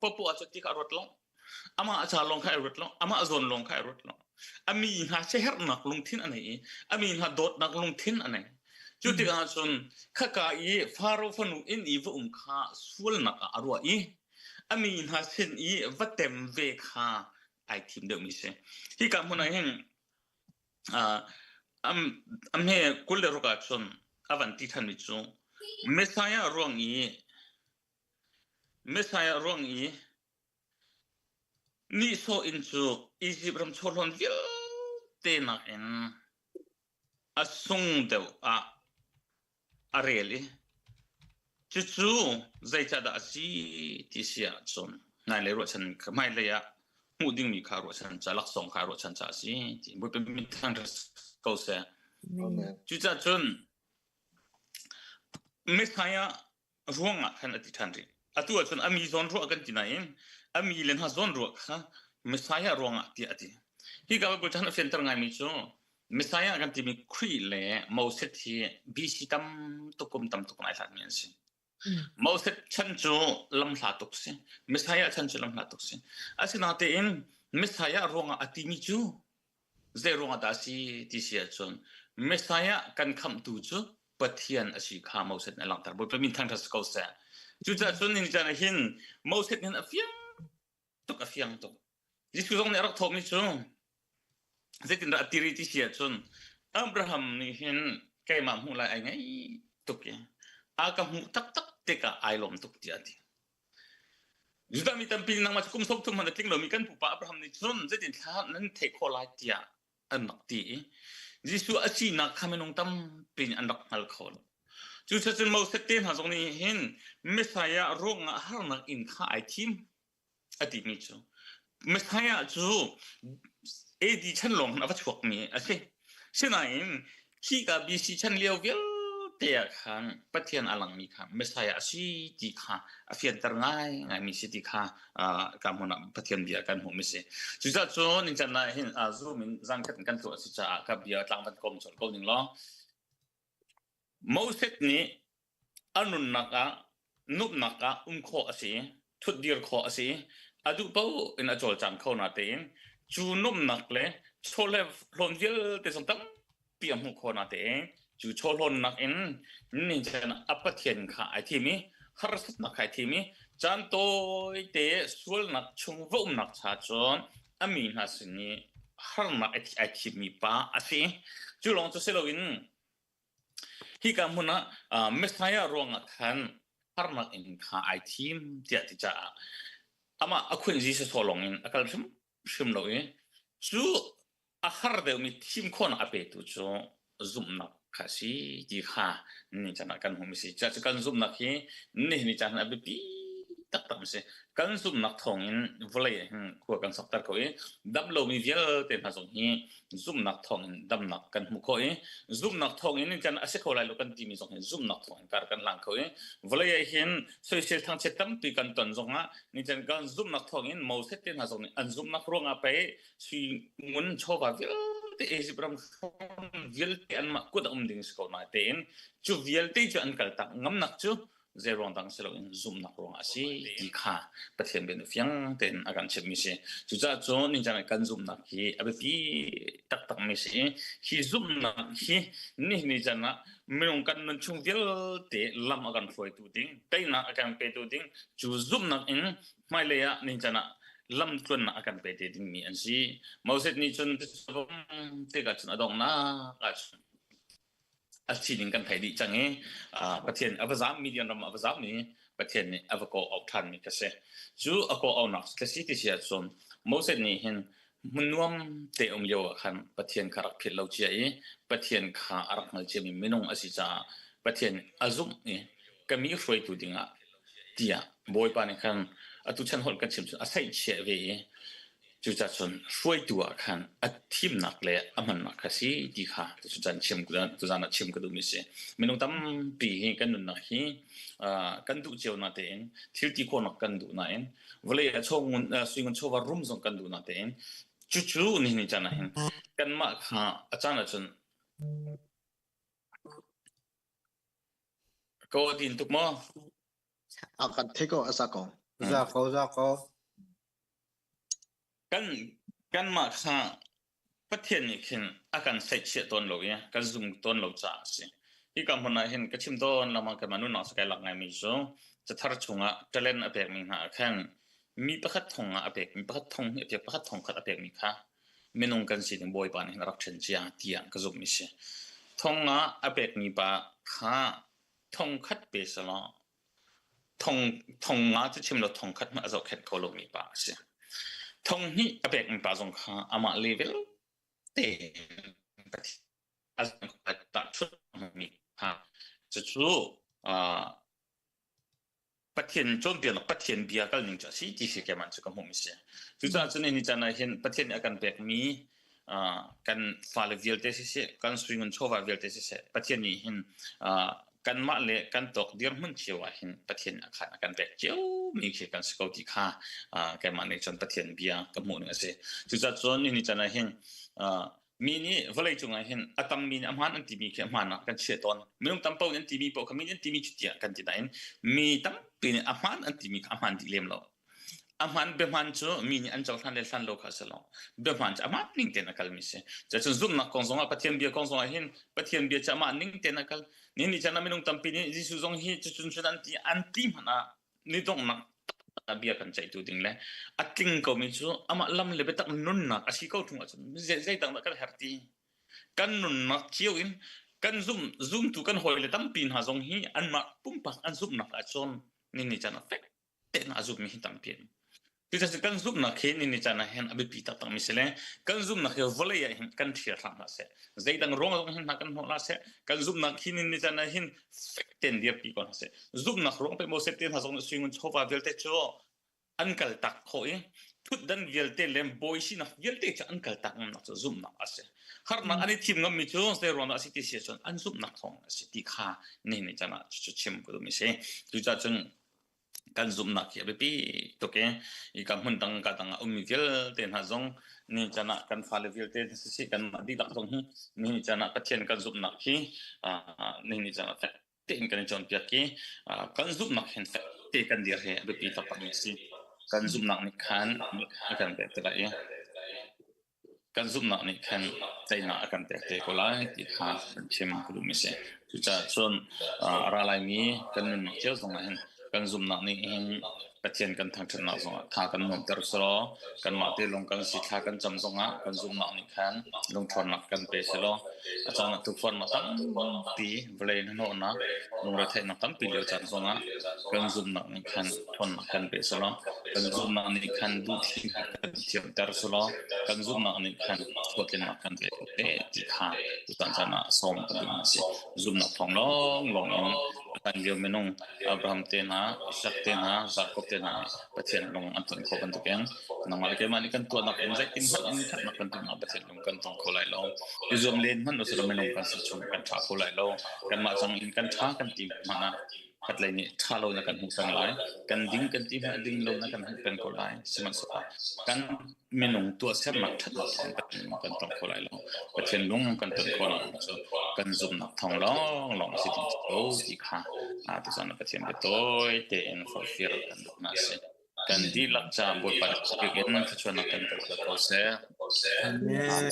Popoh ah cu ti kha a ruat lo. Amah ca lawng kha ai ruat lo. Amah zawn lawng kha ai ruat lo. A mi hna siaherhnak lungthin a nei i a mi hna dawtnak lungthin a nei. Cu tikah cun khaka i Faro fanu inn i va um kha sualnak ah a ruah i a mi hna sin i va tem ve kha ai thim deuhmi si. Hika hmun ah hin a hme 26 ah cun a van ti thanmi cu Messiah ruang i Messiah ruang i nihsawh inn cu Izipt ram chawhlawn vialte nakin a sung deuh ah a rel i cucu zeicahdah a si ti si ahcun hmailei ruahchan hmailei ah hmuh dingmi kha ruahchan ca laksawng kha ruahchan ca a si ti Bawipa min thangṭhat ko seh. Cucaah cun Messiah ruangah khan a ti ṭhan rih. Atu ahcun a mi zawn ruah kan ti nain a mi le hna zawn ruah kha Messiah ruangah tiah a ti. Hi ka Bible chan a fianter ngaimi cu Messiah kan timi Khrih le Moses hi BC tam tuk kum tam tuk ai hlatmi an si. Moses chan cu lamhla tuk si. Messiah chan cu lamhla tuk si. Asinain Messiah ruangah a timi cu Zei ruangah dah a si ti si ahcun Messiah kan khamhtu cu Pathian a si kha Moses nih a langhter. Bawipa min thangṭhat si ko seh. Cucaah cun ni caan ah hin Moses nih a fiang tuk a fiang tuk. Jesuh zong nih a rak thawhmi cu zeitindah a ti rih ti si ahcun Abraham nih hin keimah hmuh lai ai ngaih tuk i a ka hmuh taktak tikah ai lawm tuk tiah a ti. Judah mi tampi nih nangmah cu kum 30 hmanh a tling lomi kan pupa Abraham nih cun zeitin thla nan theih khawh lai tiah an rak ti i Jesuh a sinak kha minung tampi nih an rak hngal kho lo. Cucaah Moses te hna zong nih hin Messiah ruangah harnak in kha ai thim a timi cu Messiah cu AD chan lawng a va chuakmi a si. Sinain khika BC chan lio vialte ah khan Pathian a langmi kha Messiah a si ti kha a fianter ngaingaimi si ti kha ka hmun ah Pathian bia kan hmuhmi si. Cucaah cun ning ah hin Zoom in zan khat in kan tuah a si caah ka bia tlang van kom colh ko ning law Moses nih A nunnak ah nuamhnak ah um khawh a si, ṭhutdir khawh a si, a duh paoh in a cawlcang kho natein cu nuamhnak le chawleh hlawn vialte zong tampi a hmuh khawh natein cu chawhlawnnak in nihin a Pathian kha ai thim i harsatnak kha ai thim i caan tawite sualnak chung va umnak cha cun a mi hna sin i harnak ai thimmi pa a si. Cu lawng cu si loin Hika hmun ah Messiah ruangah khan harnak in kha ai thim tiah ti caah amah a khun Jesus lawng in a kal hrimhrim lo i cu a har deuhmi thim khawhnak a petu cu zumhnak kha a si ti kha ni caan ah kan hmuhmi si. Cucaah kan zumhnak hi nihin ni caan ah a biapi taktak a si. Kan zumhnak thawngin vawlei ah hin khua kan sokter ko i dam lomi vialte hna zong hi zumhnak thawngin damnak kan hmuh khawh i zumhnak thawngin can a si kho lai lo kan timi zong hi zumhnak thawngin kar kan hlang kho i vawlei ah hin soisel thangchiat tampi kan ton zongah nican kan zumhnak thawngin Moses te hna zong nih an zumhnak ruangah pei sui ngun chawva vialte Egypt ram vialte anmah kut a um ding si ko na tein cu vialte cu an kaltak ngamnak cu zei ruang dang si loin zumhnak ruang a si ti kha Pathian bia nih fiang tein a kan chimhmi si. Cucaah cun nihin kan zumhnak hi a biapi taktakmi si i hi zumhnak hi nihin ni caan ah minung kan nun chung vialte lam a kan hruaitu ding, teinak a kan petu ding, cu zumhnak in hmailei ah nihin caan ah lam tluannak a kan pe te dingmi an si. Moses nih cun tikah cun a donghnak ah cun a sining kan theih dih cang i Pathian a va zaam Midian ram a va zaam i Pathian nih a va kawh auh ṭhanmi kha si. Cu a kawh auhnak ka si ti si ahcun Moses nih hin hmun nuam te um lio ah khan Pathian kha rak philh lo cia i Pathian kha a rak hngal ciami minung a si caah Pathian a zumh i ka mi hruaitu dingah tiah Bawipa nih khan atu chan holh kan chim cun a saihchiah ve i Cucaah cun hruaitu ah khan a thimnak le a hmannak kha si ti kha tuchan chim tuzan ah chim ka duhmi si. Minung tampi hi kan nunnak hi kan duh cio na tein thil ti khawhnak kan duh nain vawlei ah chawng suingun chawva rum zong kan duh na tein cucu nihin ni caan ah hin kanmah kha a caan ahcun ko din tuk maw? A kan thei ko a sa ko. Za ko, za ko. Kan kanmah kha Pathian nih khin a kan saihchiah tawn lo i kan zum tawn lo caah a si. Hika hmun ah hin ka chim tawn lengmang keimah nunnak cu kai lak ngaimi cu cathar chungah talent a pekmi hna ah khan mi pakhat thong ah a pek mi pakhat thong hnih a pek pakhat thong khat a pekmi kha minung kan sining Bawipa nih hin a rak ṭhen cia tiah ka zumhmi si. Thong ah a pekmi pa kha thong khat pe selaw Thong, thong nga cu chim lo thong khat hmanh a zohkhenh kho lomi pa a si. Thong hnih a pekmi pa zong kha amah level te a tahchunhmi kha cucu uh, Pathian cawnpiaknak Pathian bia kal ning cu a si ti khi keimah cu ka hmuhmi si. Cucaah cun ni caan ah hin Pathian nih a kan pekmi uh, kan fale vialte siseh, kan suingun chawva vialte siseh, Pathian nih hin uh, kanmah le kan tawk dirhmun cio ah hin Pathian a khan a kan pek cio mi khi kan si ko ti kha uh, keimah nih cun Pathian bia ka hmuh ning a si. Cucaah cun ni caan ah hin uh, mi nih vawlei cung ah hin a tammi nih a hmaan an timi khi a hmaan ah kan chiah tawn. Minung tam paoh nih an timi paoh kha mi nih an timi cu tiah kan ti nain mi tampi nih a hmaan an timi kha a hmaan dih lem lo. A hmaan biahmaan cu mi nih an cohlan le hlan lo kha a si lo. Biahmaan cu amah ning tein a kalmi si. Cucun zumhnak kong zongah Pathian bia kong zongah hin Pathian bia cu amah ning tein a kal. Ni ni chan ah minung tampi nih Jesuh zong hi cucun cun an ti an ti hmanh ah ni donghnak a bia kan ceihtu ding le a tling komi cu amah lam le biatak nunnak a si ko ṭung ahcun zeidang dah kan herh ti kan nunnak cio in kan zum zumtu kan hawile tampi hna zong hi anmah pumpak an zumhnak ahcun ni ni caan ah fek tein a zummi hi tampi an Cucaah kan zumhnak hi ni ni caan ah hin a biapi taktakmi si le kan zumhnak hi vawlei ah hin kan ṭhial hram hlah seh. Zeidang ruang zong hin hna kan hnawh hlah seh. Kan zumhnak hi ni ni caan ah hin fek tein dirpi ko hna seh. Zumhnak ruang pe Moses te hna zong nih suingun chawva vialte cu an kal tak khawh i thutdan vialte le bawi sinak vialte cu an kal tak ngamnak cu zumhnak a si. Harnak an i thim ngammi cu zei ruang dah a si ti si ahcun an zumhnak thawng a si ti kha ni ni caan ah cu chim ka duhmi si. Cucaah cun kan zumhnak hi a biapi tuk i hika hmun dang ka dang ah ummi vialte hna zong ni caan ah kan fale vialte siseh kanmah dihlak zong hi ni caan ah Pathian kan zumhnak hi ni ni caan ah fek tein kan i cawnpiak i kan zumhnak hin fek te kan dir hi a biapi taktakmi a si. Kan zumhnak nih khan a kan pek te lai i Kan zumhnak nih khan teinak a kan pek te ko lai ti kha kan chim ka duhmi a si. Cucaah cun a ra laimi kan nunnak cio zongah hin kan zumhnak nih hin Pathian kan thangṭhatnak zongah tha kan nuamter selaw kanmah te lung kan si thla kan cam zongah kan zumhnak nih khan lungṭhawnnak kan pe selaw a caan ah tukforhnak tampi vawlei hnahnawhnak lungretheihnak tampi lio caan zongah kan zumhnak nih khan ṭhawnnak kan pe selaw kan zumhnak nih khan duhthim kan thiamter selaw kan zumhnak nih khan hlawhtlinnak kan pe te ti kha tutan caan ah sawm ka duhmi a si. Zumhnak thawng lawnglawng in hlan lio minung Abraham te hna, Isak te hna, Jakob te hna nih Pathian lung an ton khawh bantukin nangmah le keimah nih kan tuahnak in zeitin hmanh in ṭhatnak kan tuahnak Pathian lung kan tong kho lai lo. I zuam len hmanh usih minung kan si chung kan ṭha kho lai lo. Kanmah zong in kan ṭha kan ti hmanh ah khatlei nih ṭha lo na kan hmuh peng lai. Kan ding kan ti hmanh ding lo na kan hmuh peng ko lai. Sihmanhsehlaw kan minung tuahsernak ṭhatnak thawng kan tong kho lai lo. Pathian lung kan ton khawh nak cu kan zumhnak thawng lawnglawng a si ding ko ti kha tuzan ah Pathian bia tawi tein forhfial kan duhnak a si. Kan dihlak ca Bawipa in thluachuahnak kan pe ko seh. Amen.